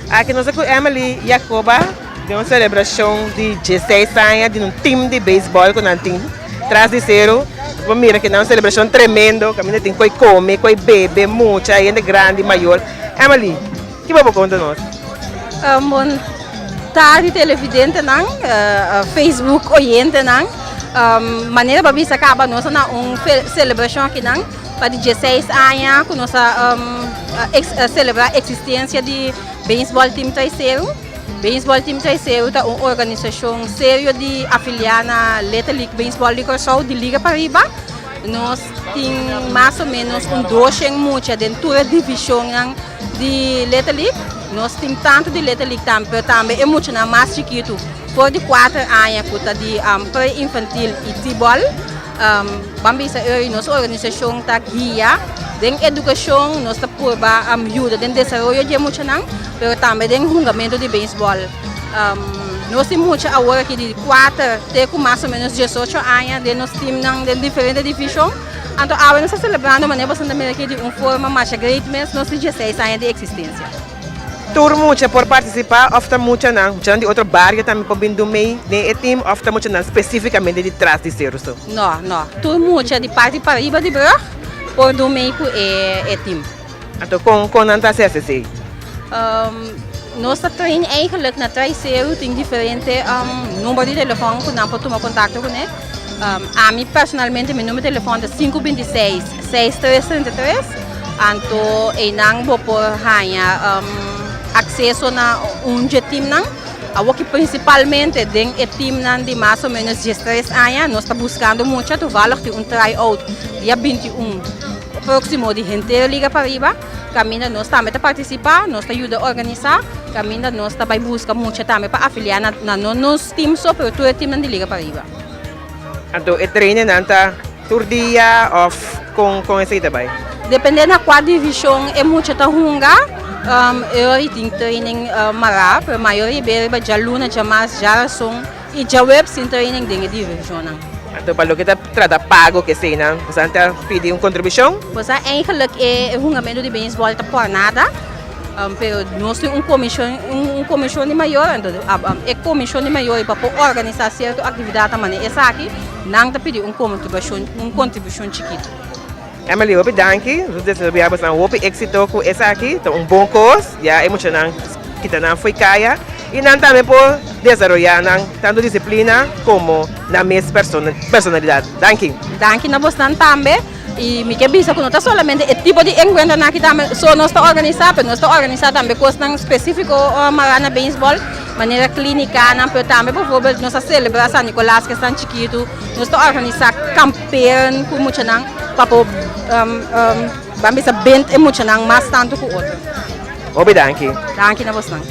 Aki nos ta ku Emily Jacoba den un selebrashon di dieseis aña di un team di beisbòl ku nan tin tras di seru. Nos por mira ku nan un selebrashon tremendo kaminda tin koi kome, koi bebe, mucha, hende grandi, mayor. Emily, ki bo por konta nos? Bon tardi televidentenan, Facebook oyentenan. Manera bo a bisa kaba nos ta na un selebrashon akinan. Pa di dieseis aña ku nos a selebrá eksistensia di Beisbòl Team Traiseru. Beisbòl Team Traiseru ta un organisashon serio di afiliá na Little League Beisbòl di Kòrsou di Liga Pariba. Nos tin mas o ménos un doshen mucha den tur e divishonnan di Little League. Nos tin tantu di Little League tambe, pero tambe e muchanan mas chikitu for di kuater aña ku ta di pre-infantil i T-bòl. Ban bisa ey nos organisashon ta guia den edukashon, nos ta purba yuda den desaroyo di e muchanan, pero tambe den hungamentu di beisbòl. Nos tin mucha awor aki di kuater te ku mas o menos diesocho aña den nos timnan den diferente divishon. Anto awe nos ta selebrando manera boso ta mira aki di un forma masha great mes nos di dieseis aña di eksistensia. Tur mucha por partisipá òf ta muchanan, muchanan di otro bario tambe por bin dun mei den e tim òf ta muchanan spesífikamente di tras di Seru so? No, no. Tur mucha di parti pariba di brug por dun mei ku e tim. Anto kon kon nan ta hasi esei? Nos ta train eigenlijk na Trai Seru tin diferente number di telefòn ku nan por tuma kontakto kuné. Ami personalmente mi number di telefòn ta sinku bintiseis, seis tres 33. Anto einan bo por haña akseso na un dje timnan. Awoki prinsipalmente den e timnan di mas o ménos diestres aña nos ta buskando mucha. Toevallig tin un try-out dia 21 próksimo di henter Liga Pariba kaminda nos tambe ta partisipá, nos ta yuda organisá, kaminda nos ta bai buska mucha tambe pa afiliá na no nos tim so pero tur e timnan di Liga Pariba. Anto e trainingnan ta tur dia of con con esey ta bay? Depende na cua division e mucha ta hunga, e ora y tin training mara, pero mayoria bes riba djaluna, djamars, djarason y djaweps tin training den e divisionnan. Anto pa loke ta trata pago cu eseynan, boso ta pidi un contribucion? Boso eigenlijk e hungamento di beisbol ta por nada. Pero nos tin un komishon, un komishon di mayor, anto e komishon di mayor pa por organisá sierto aktividatnan manera esaki, nan ta pidi un kontribushon, un kontribushon chikitu. Emily, hopi danki. Nos desea boso hopi éksito ku esaki. Ta un bon kos, ya e muchanan kita nan fo'i kaya i nan tambe por desaroyá nan tantu disiplina komo nan mes personalidat. Danki. Danki na bosnan tambe. I mi ke bisa ku no ta solamente e tipo di enkuentronan aki tambe so nos ta organisá, pero nos ta organisá tambe kosnan spesífiko mará na beisbòl, manera klínikanan, pero tambe bivoorbeeld nos a selebrá San Nikolas ku esnan chikitu, nos ta organisá kamperen ku muchanan pa por ban bisa bint e muchanan mas tantu ku otro. Hopi danki. Danki na bosnan.